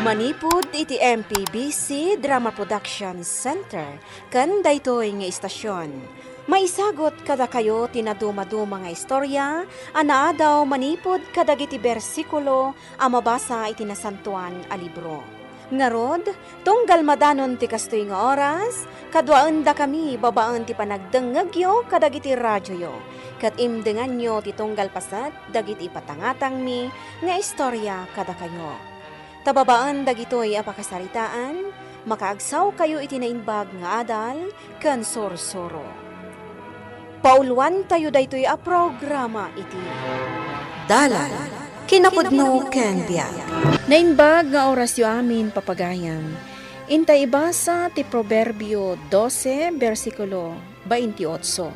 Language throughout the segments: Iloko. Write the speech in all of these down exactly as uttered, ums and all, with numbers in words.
Manipud iti M P B C Drama Production Center ken daytoy nga istasyon, maisagut kadakayo ti nadumaduma nga istorya a naadaw manipud kadagiti bersikulo a mabasa iti Nasantoan a Libro. Ngarud, tunggal madanon ti kastoy nga oras, kaduaendakami babaen ti panagdengngegyo kadagiti radioyo, ket imdenganyo ti tunggal paset dagiti ipatangatangmi nga istorya kadakayo. Ta babaen dagitoy a pakasaritaan, makaagsawkayo iti naimbag nga adal ken sursuro. Pauluantayo daytoy a programa iti Dalan, Kinapudno ken Biag. Naimbag nga orasyo amin, papagayam. Intay ibasa ti Proverbio dose, bersikulo baintiotso.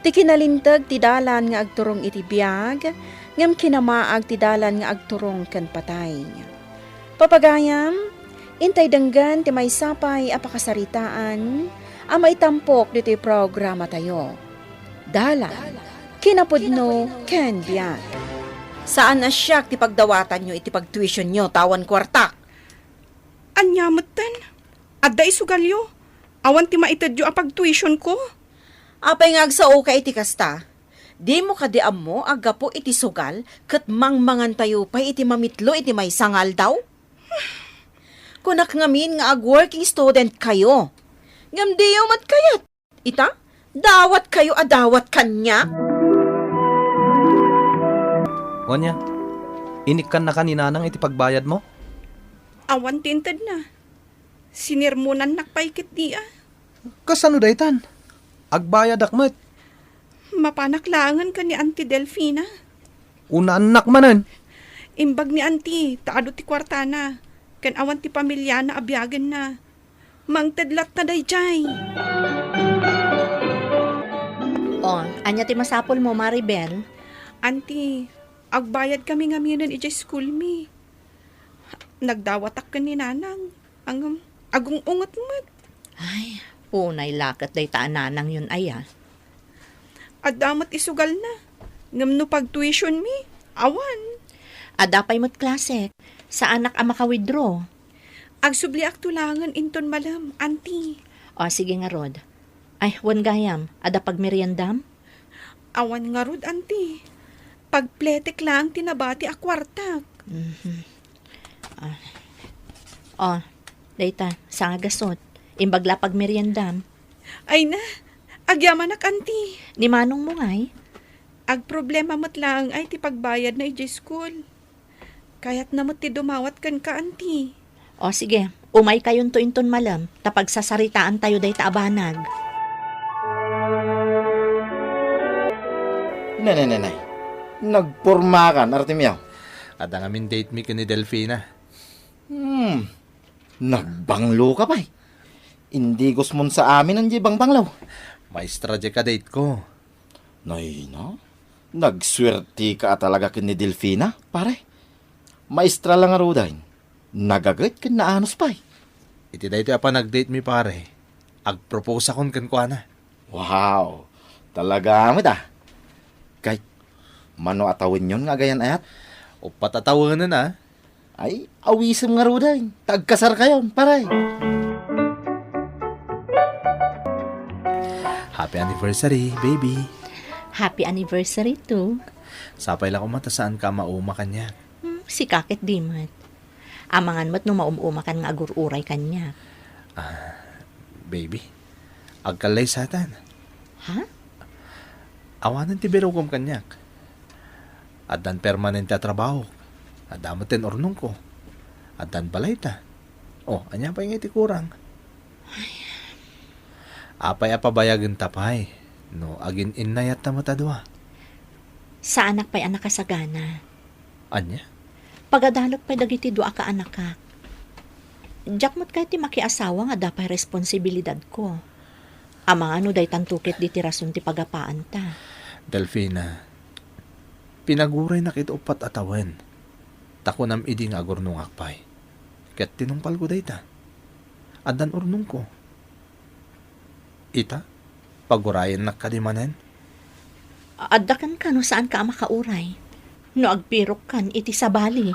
Ti kinalinteg ti dalan nga agturong iti biag, ngem kinamaag ti dalan nga agturong ken patay. Papagayam, intay denggen ti maysa pay a pakasaritaan a maitampok ditoy programatayo. Dalan, Kinapudno ken Biag. Saan a siak ti pagdawatanyo iti pagtuitionyo ta awan kuartak. Ania metten? Adda isugalyo? Awan ti maitedyo a pagtuitionko? Apay nga agsaoka iti kasta? Dimo kadi ammo a gapu iti sugal ket mangmangantayo pay iti mamitlo iti maysa nga aldaw? Kunak ngamin nga ag-working student kayo. Ngem diyo met kayat. Ita, dawat kayo a dawat kaniak. Ania, inikkannaka ni Nanang iti pagbayadmo? Awan ti intedna. Sinirmonannak pay ketdi a. Kasano daytan? Agbayadak met. Mapanak laengen ken ni Auntie Delfina. Kunaannak manen. Imbag ni Auntie, ta adu ti kuartana, ken awan ti pamiliana a biagenna. Mangted latta daydiay. Oh, ania ti masapulmo, Maribel? Auntie, agbayadkami ngaminen idiay school mi. Nagdawatak ken ni Nanang. Ngem, agung-unget met. Ay, unay la ket dayta a nanangyon aya. Adda met isugalna. Ngem no pagtuition mi, awan. Adda pay met klasek. Saanak a maka-withdraw. Agsubliakto laengen inton malem, Auntie. O, sige ngarud. Ay, wen gayam, adda pagmeriendam? Awan ngarud, Auntie. Pagpletek laeng ti nabati a kuartak. Mhm. Ah. O, dayta, saan a gasut. Imbag la pagmeriendam. Ay na, agyamanak, Auntie. Ni manongmo ngay? Agproblema met laeng ay ti pagbayadna idiay school. Kayatna met ti dumawat kenka, Auntie. O sige, umaykayonto inton malem, ta pagsasaritaantayo dayta a banag. Nay, nay, nay, nay. Nagpormakan, Artemio. Adda ngamin date mi ken ni Delfina. Hmm. Nagbangloka pay. Indigosmon sa amin diay bangbanglo. Maestra diay ka-date ko. Nay na, nagsuerteka a talaga ken ni Delfina, pare. Maestra la ngaruden, nagaget ken naanus pay. Iti daytoy a panag-date mi, pare, agproposakon kenkuana. Wow, talaga met a. Kay, mano a tawenyon nga agayan-ayat? Uppat a tawenen a. Ay, awisem ngaruden ta agkasarkayon, pare. Happy anniversary, baby. Happy anniversary too. Sapay la koma ta saanka a mauma kaniak. Hmm, sika ket di met. Amangan met no maum-umakan nga agur-uray kaniak. Ah, baby, agkallaysaten. Ha? Awanen ti birukom kaniak. Addan permanente a trabahok. Adda met ti urnongko. Addan balayta. O, ania pay ngay ti kurang? Apay a pabayagenta pay no agin-innayatta met a dua? Saanak pay a nakasagana. Ania? Pagadalek pay dagiti dua a kaanakak. Diak met kayat ti makiasawa nga adda pay responsibilidadko. Amangan no daytanto ketdi ti rason ti pagapaanta. Delfina, pinaguraynak iti uppat a tawen. Ta kunam idi nga agurnongak pay. Ket tinungpalko dayta. Addan urnongko. Ita, pagurayennak kadi manen? Adda kenka no saanka a makauray. No agpirokkan iti sabali.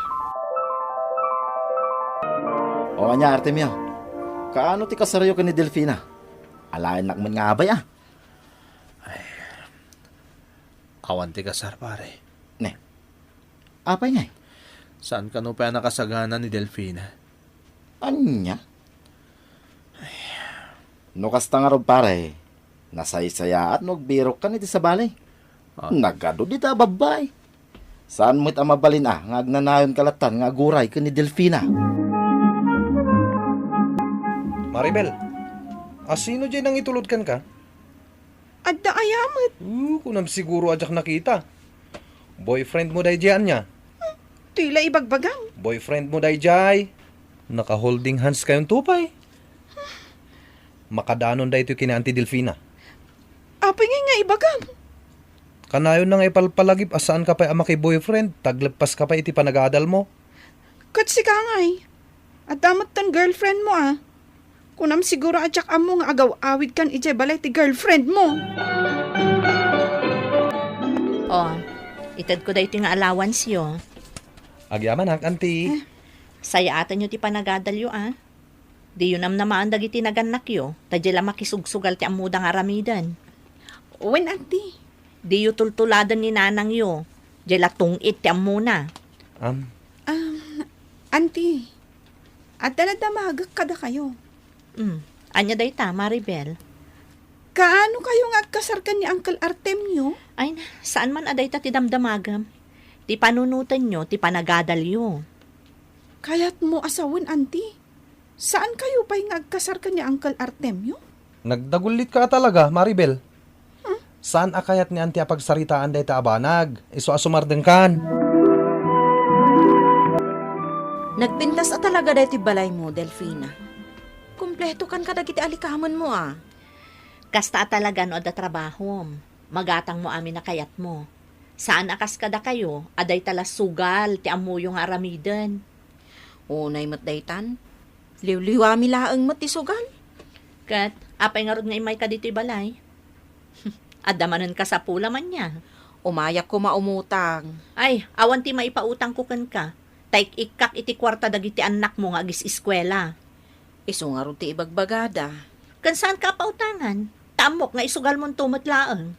O ania, Artemio? Kaano ti kasaryo ken ni Delfina? Alaennak met nga abay, a. Awan ti kasar, pare. Ne. Apay ngay? Saan kano pay a nakasagana ni Delfina? Ania? No kasta ngarud, pare, nasaysayaat no agbirokkan iti sabali. Ah. Nagadu dita a babbai. Saan met a mabalin a nga agnanayon ka lattan nga aguray ken ni Delfina? Maribel, asino jay nangitulod kenka? Adda aya met? Uh, kunam siguro a diak nakita. Boyfriend mo dayjay ania? Ti la ibagbagam. Boyfriend mo dayjay. Naka-holding hands kayon to pay. Makadanon daytoy ken ni Auntie Delfina. Apay ngay nga ibagam? Kanayon na nga ipalpalagip a saan ka pay a maki-boyfriend, tagleppas ka pay iti panagadal mo. Ket sika ngay, adda metten girlfriend mo a. Kunam siguro a diak ammo nga agaw-awid kan idiay balay ti girlfriend mo. Oh, itedko daytoy nga allowance yo. Agyamanak, Auntie. Eh. Sayaatenyo ti panagadalyo a. Diyo namnamaan dagiti nagannakyo, ta diay la makisugsugal ti ammoda nga aramiden. Wen, Auntie. Diyo tultuladen ni nanangyo, diay la tungit ti ammona. Am. Um, Auntie, adda nadamagek kadakayo. Hmm, ania dayta, Maribel? Kaano kayo nga agkasar ken ni Uncle Artemio? Ay na, saan man a dayta ti damdamagem. Ti panunotenyo, ti panagadalyo. Kayatmo a sawen, Auntie? Saan kayo pay nga agkasar ken ni Uncle Artemio? Nagdagullitka a talaga, Maribel. Hmm? Saan a kayat ni Auntie a pagsaritaan dayta a banag? Isu a sumardengkan. Nagpintas a talaga daytoy balaymo, Delfina. Kumpleto kan kadagiti alikamenmo a. Kasta a talaga no adda trabahom. Magatangmo amin a kayatmo. Saan a kas kadakayo a dayta la sugal ti ammoyo nga aramiden. Unay met daytan, liwliwami laeng met ti sugal. Ket apay ngarud nga immayka ditoy balay? Adda manen kasapula man nia. Umayak koma umutang. Ay, awan ti maipautangko kenka. Ta ik-ikkak iti kuarta dagiti annakmo nga agis-eskuela. Isu ngarud ti ibagbagada. Ken saanka a pautangan? Ta ammok nga isugalmonto met laeng.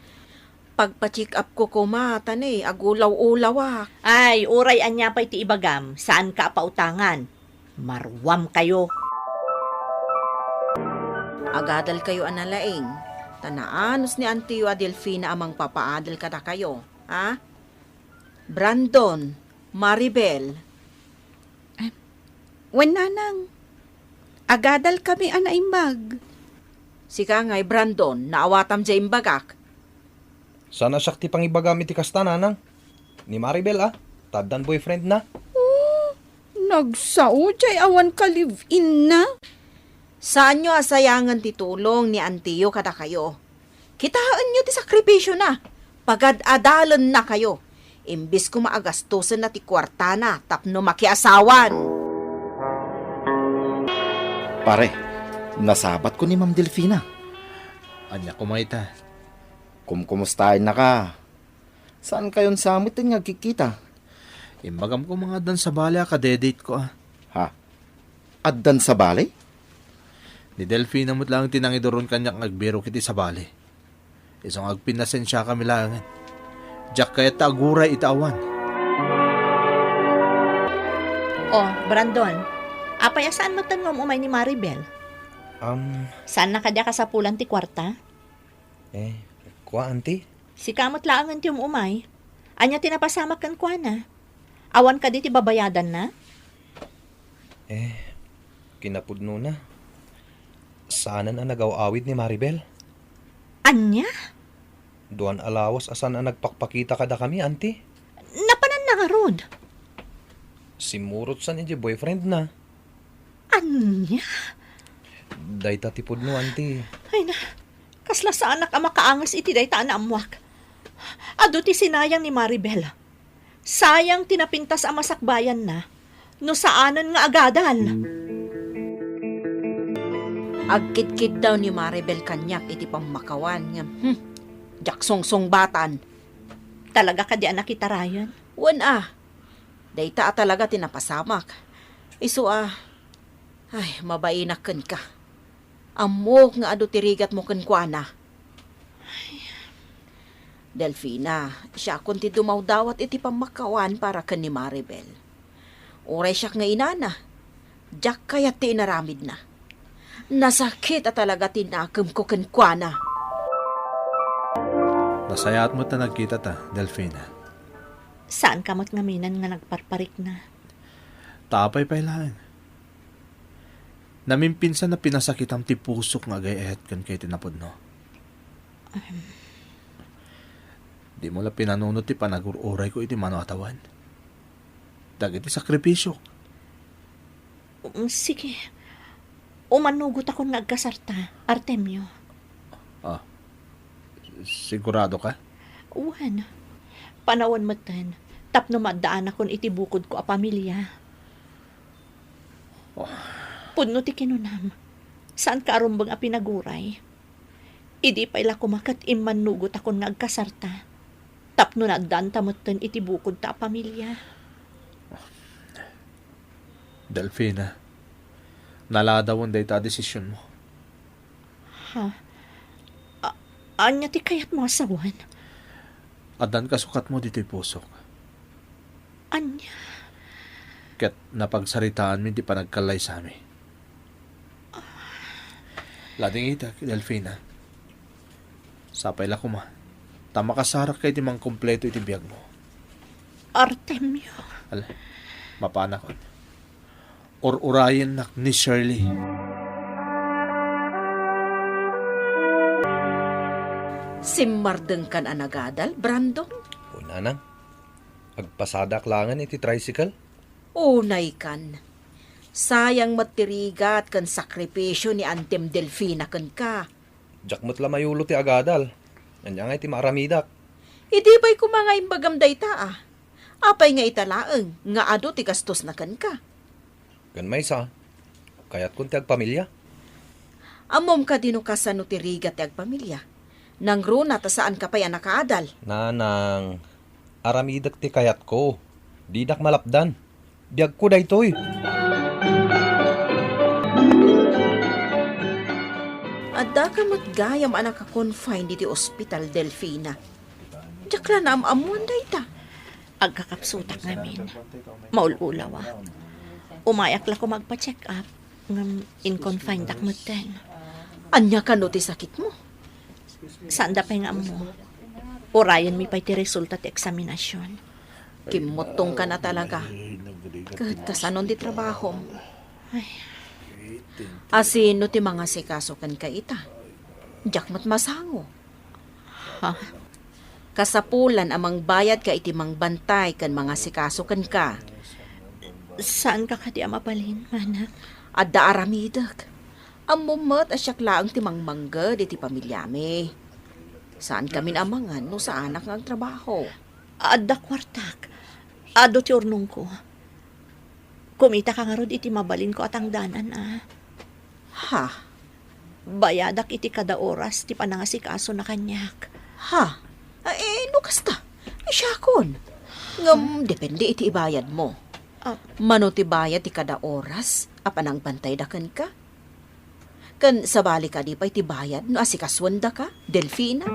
Pagpa-check up ko koma, ta ne, agulaw-ulawak. Ay, uray ania pay ti ibagam, saanka a pautangan. Maruamkayo. Agadalkayo a nalaing, ta naanus ni Antiyo a Delfina a mangpapaadal kadakayo, ha? Brandon, Maribel. Em, wen, nanang. Agadalkami a naimbag. Sika ngay, Brandon, naawatam diay imbagak. Saan a siak ti pangibagam iti kasta, nanang? Ni Maribel, a? Ta addan boyfriendna? Oh, nagsao diay awan ka live-inna? Saanyo a sayangen ti tulong ni antiyo kadakayo. Kitaenyo ti sakripisiona. Pagad-adalennakayo. Imbes koma a gastosenna ti kuartana tapno makiasawan. Pare, nasabatko ni Ma'am Delfina. Ania koma ita? Kumkumustaennaka. Saankayon sa metten nga agkikkita? Imbagam koma nga addan sabali a kade-date ko, a. Ha? Addan sabali? Ni Delfina met laeng ti nangiduron kaniak nga agbirok iti sabali. Isu nga agpinnasensiakami laengen. Diak kayat ta aguray iti awan. Oh, Brandon, apay a saan metten nga um-umay ni Maribel? Am. Saanna kadi a kasapulan ti kuarta? Eh, kua, anti? Sika met laengen ti um-umay. Ania ti napasamak kenkuana? Awan kadi ti babayadanna? Eh, kinapudnona, saanen a nagaw-awid ni Maribel. Ania? Duan a lawas a saan a nagpakpakita kadakami, anti. Napananna ngarud? Simmurotsan idiay boyfriendna. Ania? Dayta ti pudno, anti. Ay na, kasla saanak a makaanges iti dayta a naammoak. Adu ti sinayang ni Maribel. Sayang ti napintas a masakbayanna no saanen nga agadal. Agkidkiddaw ni Maribel kaniak iti pammakawan ngem, hmm, diak sungsungbatan. Talaga kadi a nakitarayan? Wen a, dayta a talaga ti napasamak. Isu a, Ay, mabainak kenka. Ammok nga adu ti rigatmo kenkuana. Ay. Delfina, siakon ti dumawdawat iti pammakaawan para ken ni Maribel. Uray siak nga inana, diak kayat ti inaramidna. Nasakit a talaga ti nakemko kenkuana. Nasayaat met ta nagkitata, Delfina. Saanka met ngamin nga nagparparikna. Ta apay pay laeng. Namimpinsan a pinasakitam ti pusok nga agay-ayat kenka iti napudno. Ahem. Dimo la pinanunot ti panagur-urayko iti mano a tawen. Dagiti sakripisiok. Mm, sige. Umannugotakon nga agkasarta, Artemio. Ah, sigurado ka? Wen. Panawen metten, tapno maaddaanakon iti bukodko a pamilya. Oh. Pudno ti kinunam. Saanka a rumbeng a pinaguray. Idi pay la koma ket immannugotakon nga agkasarta. Tapno naaddaanta metten iti bukodta a pamilya. Delfina, naladawen dayta a desisionmo. Ha? A-, ania ti kayatmo a sawen? Addan kasukatmo ditoy pusok. Ania? Ket napagsaritaanmi ti panagkallaysami. Ladingitek, Delfina. Sapay la koma, ta makasarakka iti mangkumpleto iti biagmo. Artemio. Ala, mapanakon. Ur-urayennak ni Shirley. Simmardengkan a nagadal, Brandon? O, nanang. Agpasadak laengen iti tricycle? Unaykan. Sayang met ti rigat ken sakripisio ni Antem Delfina kenka. Diak met la mayulo ti agadal. Ania ngay ti maaramidak? Idi pay koma nga imbagam dayta, a. Apay nga ita laeng nga adu ti gastosna kenka? Ken maysa, kayatkon ti agpamilya. Ammom kadi no kasano ti rigat ti agpamilya? Nangruna ta saanka pay a nakaadal. Nanang, aramidek ti kayatko. Didak malapdan. Biagko daytoy. Addaka met gayam a naka-confine ditoy ospital, Delfina. Diak la naam-ammoan dayta. Agkakapsutak ngamin. Maul-ulawak. Umayak la koma agpa-check up, ngem in-confinedak metten. Ania kano ti sakitmo? Saanda pay nga ammo. Urayenmi pay ti resulta ti eksaminasion. Kimmuttongkan a talaga. Ket kasanon ti trabahom? Ay. Asino ti mangasikaso kenka ita? Diak met masango. Ha? Kasapulan a mangbayadka iti mangbantay ken mangasikaso kenka. Saanka kadi a mabalin, manang? Adda aramidek. Ammom met a siak laeng ti mangmangged iti pamiliami. Saankamin a mangan no saanak nga agtrabaho. Adda kuartak. Adu ti urnongko. Kumitaka ngarud iti mabalinko a tangdanan, a. Ha? Bayadak iti kada oras ti panangasikasona kaniak. Ha? Ay, no kasta, ay, siakon. Ngem, depende iti ibayadmo. Ah. Mano ti bayad ti kada oras a panangbantayda kenka? Ken sabali kadi pay ti bayad no asikasuendaka, Delfina?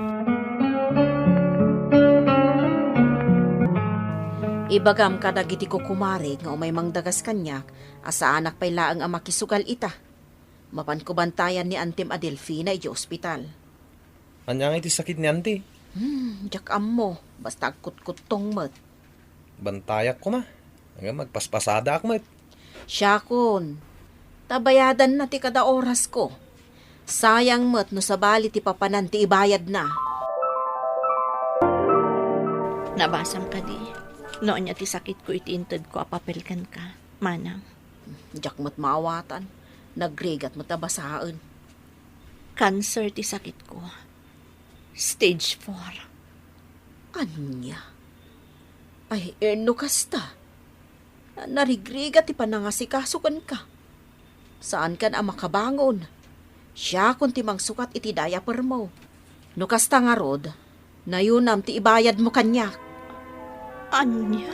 Ibagam kadagiti kukumare nga umay mangdagas kaniak a saanak pay laeng a makisugal ita. Mapanko bantayan ni Antem a Delfina idiay ospital. Ania ngay ti sakit ni Antem? Hmm, diak ammo. Basta agkutkuttong met. Bantayak koma. Ngem agpaspasadak met. Siakon. Ta bayadanna ti kada orasko. Sayang met no sabali ti papanan ti ibayadna. Nabasam kadi no ania ti sakitko iti intedko a papel kenka, manang? Diak met maawatan. Nagrigat met a basaen. Cancer ti sakitko. Stage four. Ania? Ay, eh, no kasta, narigrigat ti panangasikaso kenka. Saankan a makabangon. Siakon ti mangsukat iti diapermo. No kasta ngarud, nayunam ti ibayadmo kaniak. Ania?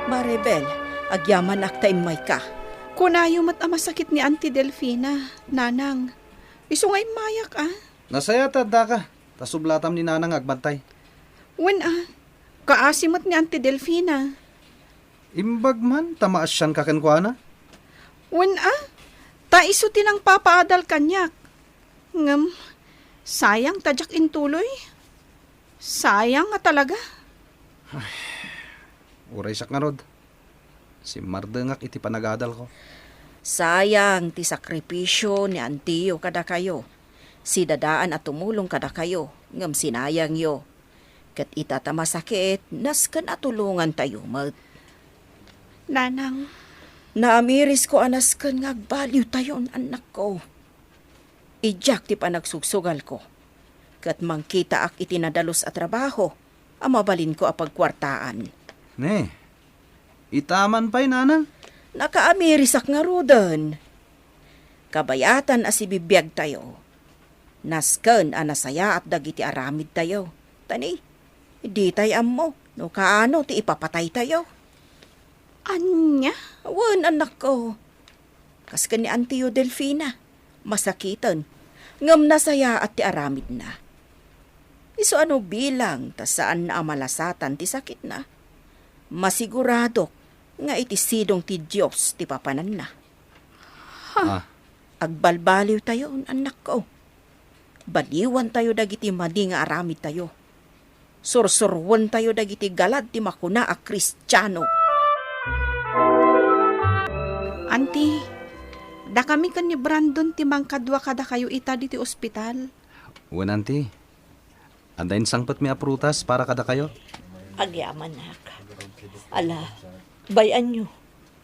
Maribel, Agyamanak ta immayka. Kunayo met a masakit ni Auntie Delfina, Nanang. Isu nga immayak, a? Nasayaat ta addaka, ta sublatam ni Nanang nga agbantay. Wen, a. Kaasi met ni Auntie Delfina. Imbag man ta maasianka kenkuana? Wen, a. Ta isu ti nangpapaadal kaniak. Ngem, sayang ta diak intuloy. Sayang nga talaga. Uraysak ngarud. Simmardengak iti panagadalko. Sayang ti sakripisio ni antiyo kadakayo. Sidadaan a tumulong kadakayo, ngem sinayangyo. Ket ita ta masakit, nasken a tulongantayo met. Nanang. Naamirisko a nasken nga agbaliwtayon, annakko. Idiak ti panagsugsugalko, ket mangkitaak iti nadalus a trabaho a mabalinko a pagkuartaan. Ne, itaman pay, Nanang? Nakaamirisak ngaruden. Kabayatan a sibibiagtayo, nasken a nasayaat dagiti aramidtayo. Tani, ditay ammo no kaano ti ipapataytayo. Ania? Wen, annakko. Kas ken ni Antiyo Delfina, masakiten, ngem nasayaat ti aramidna. Isu a no bilang ta saanna a malasatan ti sakitna, masiguradok nga iti sidong ti Dios ti papananna. Ha? Ah. Agbalbaliwtayon, annakko. Baliwantayo dagiti madi nga aramidtayo. Sursuruentayo dagiti galad ti makuna a Kristiano. Anti, dakami ken ni Brandon ti mangkadua kadakayo ita ditoy ospital. Wen, Anti. Adda insangpetmi a prutas para kadakayo. Agyamanak. Ala, bay-anyo,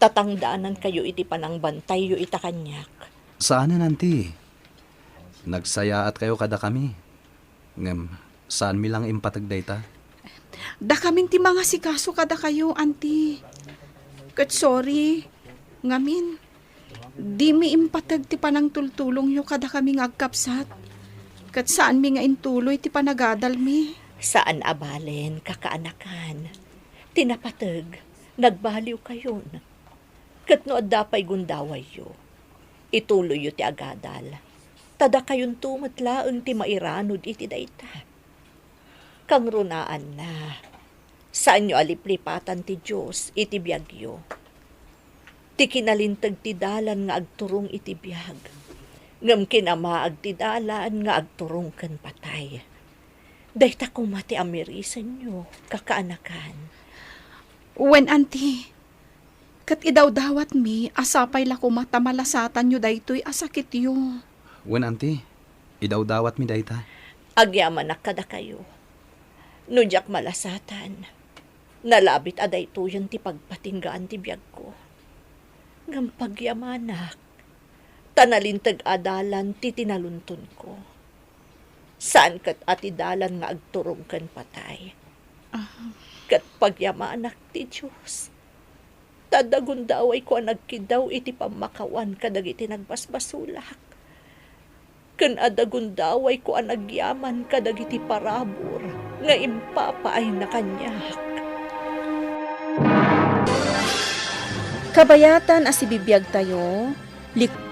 tatangdanankayo iti panangbantayyo ita kaniak. Saanen, Anti. Nagsayaatkayo kadakami. Ngem, saanmi la nga impateg dayta. Dakamin ti mangasikaso kadakayo, Anti. Ket sorry, ngamin, dimi impateg ti panangtultulongyo kadakami nga agkabsat. Ket saanmi nga intuloy ti panagadalmi. Saan a balen, kakaanakan. Ti napateg, nagbaliwkayon. Ket no adda pay gundawayyo, ituloyyo ti agadal. Ta dakayonto met laeng ti mairanud iti dayta. Kangrunaanna, saanyo a liplipatan ti Dios iti biagyo. Ti kinalinteg ti dalan nga agturong iti biag, ngem kinamaag ti dalan nga agturong ken patay. Dayta koma ti amirisenyo, kakaanakan. Wen, Anti, ket idawdawatmi a sapay la koma ta malasatanyo daytoy a sakityo. Wen, Anti, idawdawatmi dayta. Agyamanak kadakayo. No diak malasatan, nalabit a daytoyen ti pagpatinggaan ti biagko. Ngem pagyamanak, ta nalinteg a dalan ti tinaluntonko. Saan ket a ti dalan nga agturong ken patay. Ah. Ket pagyamanak ti Dios, ta adda gundawayko a nagkiddaw iti pammakawan kadagiti nagbasbasolak, ken adda gundawayko a nagyaman kadagiti parabur nga impapaayna kaniak. Kabayatan a sibibiagtayo, lik-